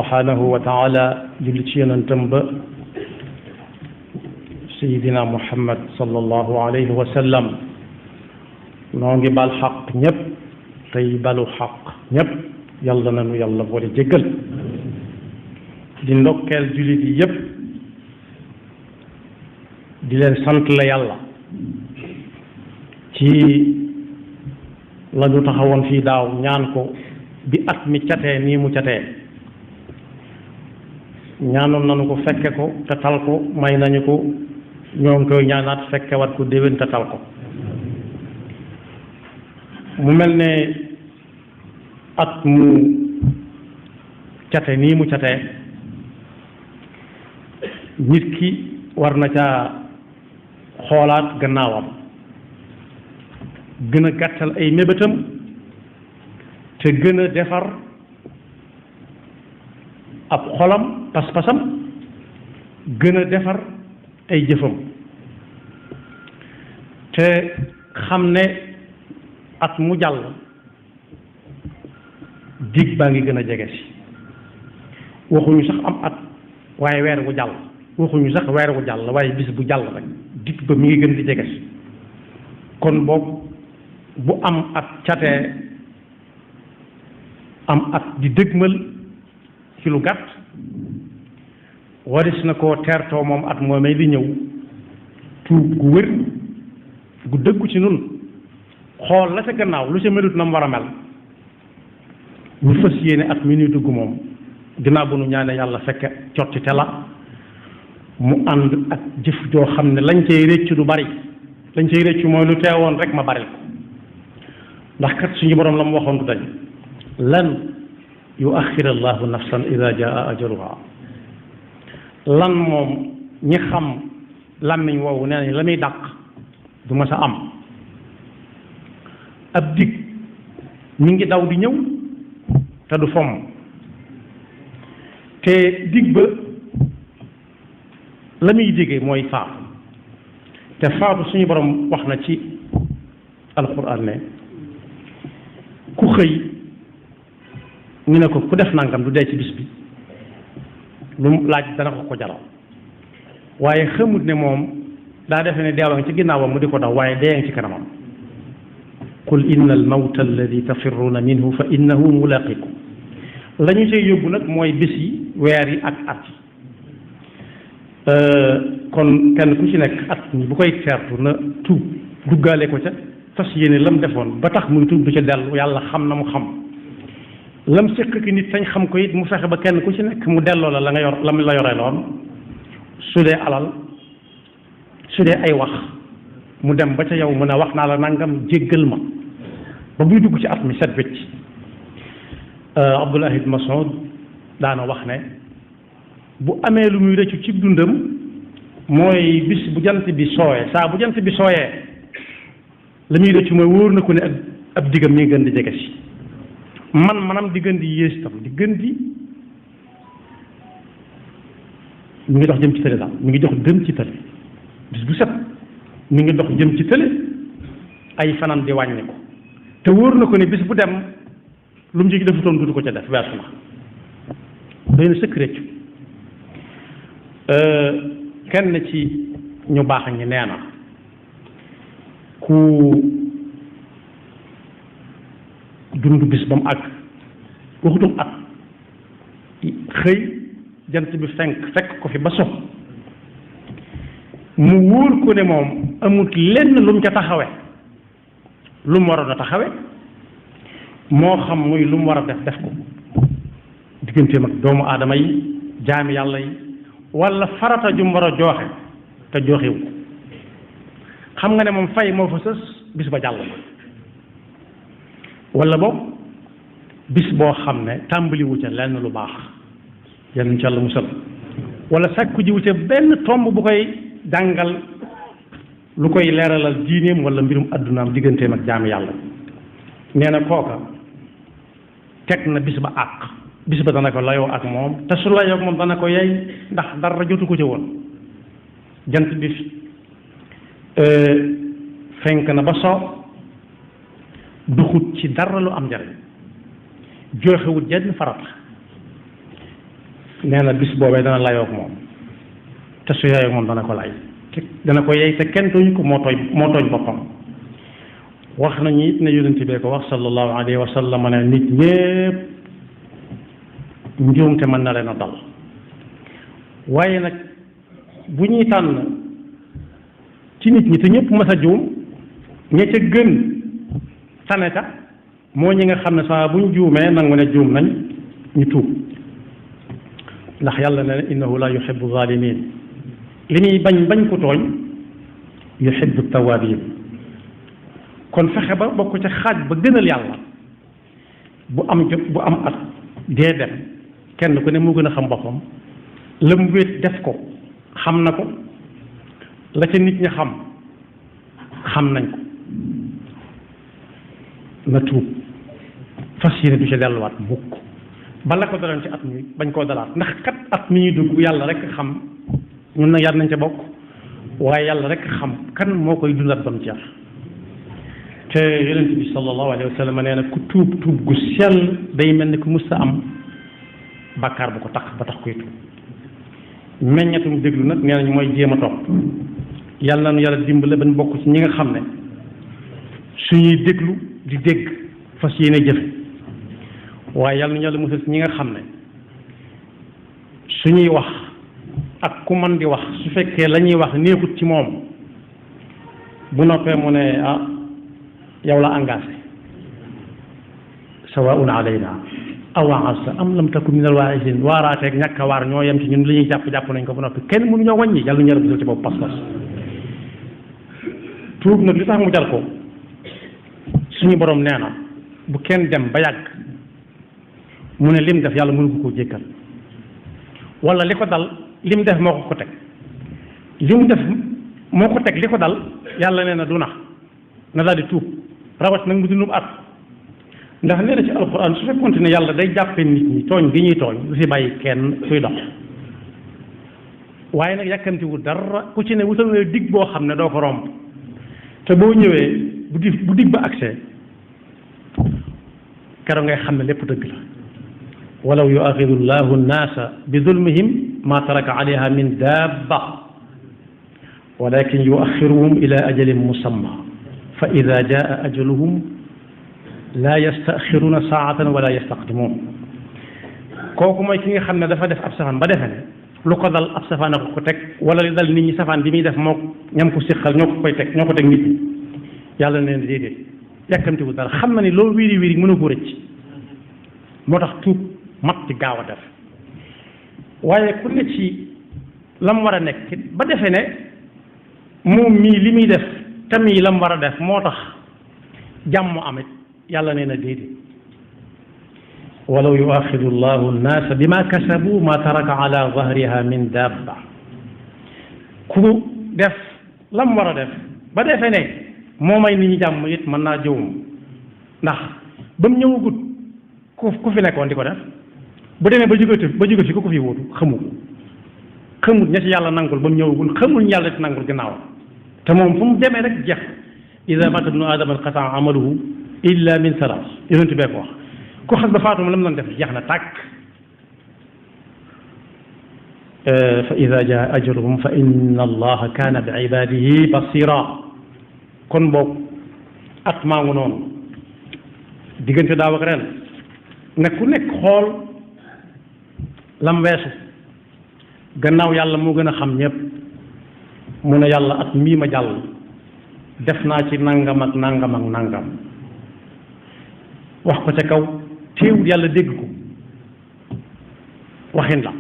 subhanahu wa taala julli ci yonentam ba sayidina muhammad sallallahu alayhi wa sallam noo ngi bal xaq ñépp tey balu xaq ñépp yàlla nanu yàlla boole jéggal di ndokkeel jullit yi yépp di leen sant la yàlla ci la ñu taxawoon fii daaw ñaan ko bi at mi catee nii mu catee ñaanoon nañu ko fekke ko te tal ko may nañu ko ñoo ngi koy ñaanaat fekke wat ko déwén te tal ko mu mel ne at mu cate nii mu catee nit ki war na caa xoolaat gannaawam gën a gàttal ay mébétam te gën a defar ab xolam pas-pasam gën a defar ay jëfam te xam ne at mu jàll dig baa ngi gën a jege si waxuñu sax am at waaye weer wu jàll waxuñu sax weer wu jàll waaye bis bu jàll rek dig ba mi ngi gën di jege si kon boobu bu am at catee am at di dëgmal ci lu gàtt waris na koo teertoo moom at moomee di ñëw tuub gu wér gu dëggu ci nun xool la ca gannaaw lu ca melut na mu war a mel ñu fas yéene at mi ñuy dugg moom ginnaaw bu nu ñaane yàlla fekke cotti te la mu ànd ak jëf joo xam ne lañ cay réccu du bari lañ cay réccu mooy lu teewoon rek ma baril ko ndax kat suñu borom la mu waxoon du dañ lan yuaxir allahu nafsan ida jaa ajaluha lan moom ñi xam làmmiñ woowu nee nañ la muy dàq du ma sa am ab dig mi ngi daw di ñëw te du fomm te dig ba la muy digee mooy faatu te faatu suñu borom wax na ci alquran ne ku xëy ñu ne ko ku def nangam du dee ci bis bi lu mu laaj dana ko jaral waaye xamut ne moom daa defe ne deewang ci ginnaawam mu di ko daw waaye deeang ci kanamam qul inna al mawta alladi tafirruuna minhu fa innahu mulaqikum la ñu cay yóbbu nag mooy bis yi weer yi ak at yi kon kenn ku ci nekk at mi bu koy teertu na tuub duggaale ko ca fas yéene lam defoon ba tax muy tuub du ca dellu yàlla xam na mu xam lam séq ki nit sañ xam ko it mu fexe ba kenn ku ci nekk mu delloo la nga yor lam la yore loon su dee alal su dee ay wax mu dem ba ca yow mën a wax naa la nangam jéggal ma ba buy dugg ci at mi set wecc Abdullah ibn Mas'ud daana wax ne bu amee lu muy rëccu ci dundam mooy bis bu jant bi sooyee saa bu jant bi sooyee la muy rëccu mooy wóor na ko ne ab diggam mi ngi gën di jege si manam di gën di yées tam di gën di mi ngi dox jëm ci tële daal mi ngi dox jëm ci tële bis bu set mi ngi dox jëm ci tële ay fanam di wàññi ko te wóor na ko ne bis bu dem lu mu jigi defutoon du ko ca def weesu na doy na sëkk réccu kenn ci ñu baax ñi nee na ku dund bis ba mu àgg waxutum at xëy jant bi fekk ko fi ba sox mu wóor ko ne moom amut lenn lu mu ca taxawe lu mu waroon a taxawe moo xam muy lu mu war a def ko digganteem ak doomu aadama yi jaami yàlla yi wala farata ju mu war a jooxe te jooxewu xam nga ne moom fay moo fa sës bis ba jàll na wala boog bis boo xam ne tàmbaliwu ca lenn lu baax yal nañu ci Yàlla musal wala sàkku jiwu ca benn tomb bu koy jàngal lu koy leeralal diineem wala mbirum addunaam digganteem ak jaami yàlla nee na kooka teg na bis ba àq bis ba dana ko layoo ak moom te su layoo ak moom dana ko yey ndax dara jotu ko ci woon jant bi fenk na ba soo duxut ci dara lu am njariñ joxewut jenn farata nee na bis boobee dana layoog moom te su yayoog moom dana ko lay te dana ko yey te kenn tooñu ko moo tooñ boppam. wax nañu it ne yonent bee ko wax sallallahu alayhi wa sallam ne nit ñépp njuumte mën na leen a dal waaye nag bu ñuy tànn ci nit ñi te ñëpp mas a juum ña ca gën tane ca moo ñi nga xam ne saa buñ juumee nangu ne juum nañ ñu tuub ndax yàlla ne innahu la yuhibbu zalimin li muy bañ ko tooñ yuhibbu tawabin kon fexe ba bokk ca xaaj ba gënal yàlla bu am jot bu am at dee dem kenn ku ne moo gën a xam boppam la mu wéet def ko xam na ko la ca nit ñi xam nañ ko na tuub fas yéene du ca delluwaat mukk bala ko daloon ci at mi bañ koo dalaat ndax kat at mi ñuy dugg yàlla rek xam ñun nag yàlla nañ ca bokk waaye yàlla rek xam kan moo koy dundat ba mu jeex te yonent bi sallallahu alayhi wa sallam nee na ku tuub gu sell day mel ni ku mus a am bàkkaar bu ko tax ba tax koy tuub meññatum déglu nag nee nañ mooy jéem a topp yàlla na yàlla dimbale ba ñu bokk ci ñi nga xam ne suñuy déglu di dégg fas yéene jëfe waaye yàlla na yàlla musal ci ñi nga xam ne suñuy wax ak ku man di wax su fekkee la ñuy wax neexut ci moom bu noppee mu ne ah yow la engagé sawaun alayna awaasa am lam takun min alwaa'iziin waaraateeg ñàkk a waar ñoo yem ci ñun li ñuy jàpp nañ ko ba noppi kenn mënu ñoo wàññi yàlla ñu yàlla musal ci boobu pas-pas tuub nag li tax mu jar ko suñu borom nee na bu kenn dem ba yàgg mu ne lim def yàlla mënu ko jékkal wala li ko dal lim def moo ko teg lim def moo ko teg li ko dal yàlla nee na du na daal di tuub rawat nag mu dunub at ndax nee na ci alxuraan su fekkoonte ne yàlla day jàppe nit ñi tooñ gi ñuy tooñ du si bàyyi kenn kuy dox waaye nag yàkkamtiwul dara ku ci ne wutal na dig boo xam ne doo ko romb te boo ñëwee bu dig ba accès keroog ngay xam ne lépp dëgg la walaw yuaxidu llahu nnaasa bi zulmihim ma taraka alayha min dabba walakin yuaxiruhum ila ajalin musamma fa ida jaa ajaluhum laa yastaxiruna saatan wala yastaqdimun kooku mooy ki nga xam ne dafa def ab safaan ba defe ne lu ko dal ab safaan a ko teg wala li dal nit ñi safaan bi muy def moo ñam ko siqal ñoo ko teg nit ñi yàlla neen déedéet yàkkamtiwul dara xam na ni loolu wiiri mën a ko rëcc moo tax tuub mat ci gaaw a def waaye ku ne ci lam war a nekk ba defe ne moom mii li muy def tamit lam war a def moo tax jàmm amit yàlla nee na déedéet walaw yuaxidu llahu nnaasa bima kasabu ma taraka ala zahriha min dabba ku def lam war a def ba defe ne moo may nit ñi jàmm it mën naa jëwum ndax ba mu ñëwagut ku fi nekkoon di ko def bu demee ba jóge fi ku ko fi wuutu xamut ña ci yàlla nangul ba mu ñëwagul xamul ñu yàlla ci nangul gannaaw te moom fu mu demee rek jeex ida mata ibnu adama inqataa amaluhu illa min salaas yonent bee ko wax ku xas ba faatuma la mu doon def jeex na tàkk fa ida jaa ajaluhum fa inna allaha kaana bi ibadihi basira kon boog at maa ngu noonu diggante daaw ak ren ne ku nekk xool lam weesu gannaaw yàlla moo gën a xam ñëpp mu ne yàlla at mii ma jàll def naa ci nangam ak nangam ak nangam wax ko ca kaw teewul yàlla dégg ko waxin la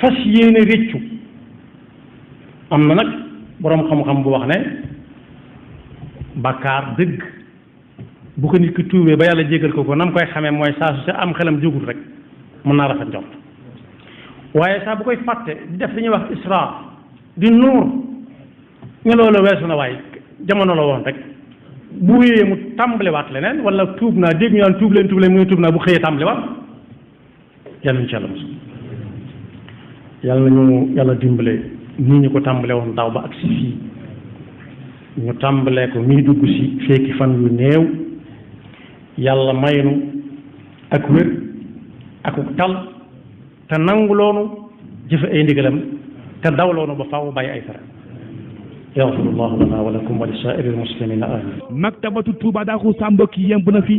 fas yéene réccu am na nag boroom xam-xam bu wax ne bàkkaar dëgg bu ko nit ki tuubee ba yàlla jégal ko nam koy xamee mooy saa su ca am xelam jógul rek mën naa rafet njort waaye saa bu koy fàtte di def li ñuy wax isra di nuur ñu loolu weesu na waaye jamono la woon rek bu wéyee mu tàmbaliwaat leneen wala tuub naa dégg ñu naan tuub leen mu ngi tuub naa bu xëyee tàmbaliwaat yàlla ñu ci yàlla mos yàlla nañu yàlla dimbale nii ñu ko tàmbale woon daaw ba ak si fii ñu tàmbalee ko mii dugg si fekki fan yu néew yàlla maynu ak wér ak tal te nangu loonu jëfe ay ndigalam te daw loonu ba faaw bàyyi ay tere yaxfirullahu lana wa lakum wa li saa'iril muslimina amin maktabatu Touba Darou Sam mbokk yi yemb na fi